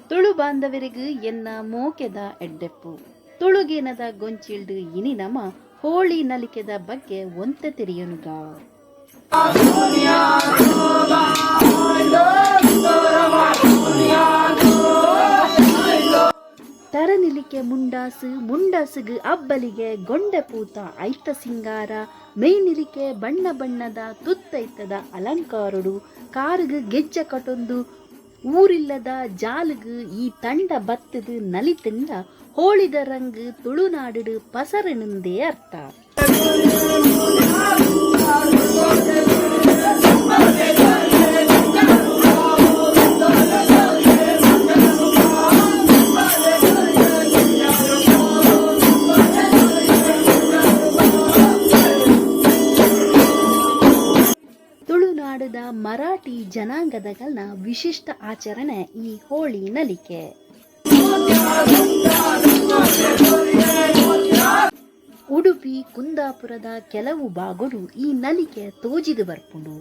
ತುಳು ಬಾಂಧವರಿಗೂ ಎನ್ನ ಮೋಕೆದ ಎಡ್ಡೆಪ್ಪು. ತುಳುಗೇನದ ಗೊಂಚಿಲ್ಡು ಇನಿ ನಮ ಹೋಳಿ ನಲಿಕೆದ ಬಗ್ಗೆ ಒಂತೆ ತೆರಿಯನುಗ. ತರನಿಲಿಕೆ ಮುಂಡಾಸು, ಮುಂಡಾಸುಗು ಅಬ್ಬಲಿಗೆ, ಗೊಂಡೆ ಪೂತ ಐತ ಸಿಂಗಾರ, ಮೇಯ್ನಿಲಿಕೆ ಬಣ್ಣ ಬಣ್ಣದ ತುತ್ತೈತದ ಅಲಂಕಾರಡು, ಕಾರುಗು ಗೆಜ್ಜೆ ಕಟೊಂದು ಊರಿಲ್ಲದ ಜಾಲುಗು ಈ ತಂಡ ಬತ್ತದು ನಲಿತಂಡ ಹೋಳಿದ ರಂಗು ತುಳುನಾಡು ಪಸರಣಿಂದೇ ಅರ್ಥ. ತುಳುನಾಡದ ಮರಾಠಿ ಜನಾಂಗದಗಲ್ನ ವಿಶಿಷ್ಟ ಆಚರಣೆ ಈ ಹೋಳಿ ನಲಿಕೆ. ಉಡುಪಿ, ಕುಂದಾಪುರದ ಕೆಲವು ಭಾಗಡು ಈ ನಲಿಕೆ ತೋಜಿದು ಬರ್ಪುಂಡು.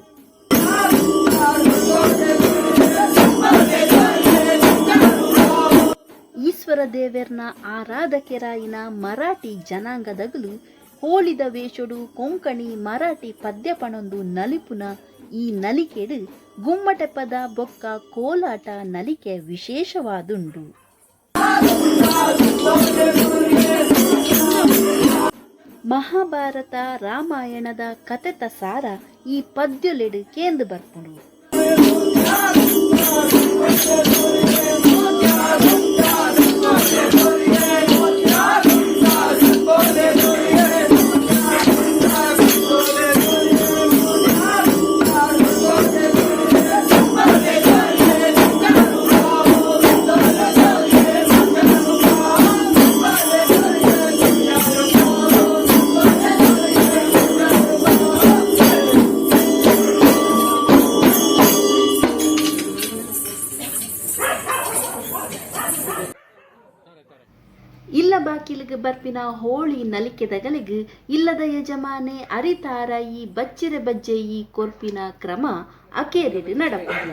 ಈಶ್ವರ ದೇವೆರ್ನ ಆರಾಧಕೆರಾಯಿನ ಮರಾಠಿ ಜನಾಂಗದಗಲು ಹೋಳಿದ ವೇಷಡು ಕೊಂಕಣಿ, ಮರಾಠಿ ಪದ್ಯ ಪಣೊಂದು ನಲಿಪುನ ಈ ನಲಿಕೆಡು ಗುಮ್ಮಟೆ ಪದ ಬೊಕ್ಕ ಕೋಲಾಟ ನಲಿಕೆ ವಿಶೇಷವಾದುಂಡು. ಮಹಾಭಾರತ, ರಾಮಾಯಣದ ಕತೆತ ಸಾರ ಈ ಪದ್ಯೊಲೆಡು ಕೇಂದು ಬರ್ಪುಂಡು. ಇಲ್ಲ ಬಾಕಿಲಿಗೆ ಬರ್ಪಿನ ಹೋಳಿ ನಲಿಕೆದಗಲಿಗೆ ಇಲ್ಲದ ಯಜಮಾನೆ ಅರಿತಾರ ಈ ಬಚ್ಚಿರೆ ಬಜ್ಜೆಯಿ ಕೊರ್ಪಿನ ಕ್ರಮ ಅಕೇರಿಡ್ ನಡಪುಂಡು.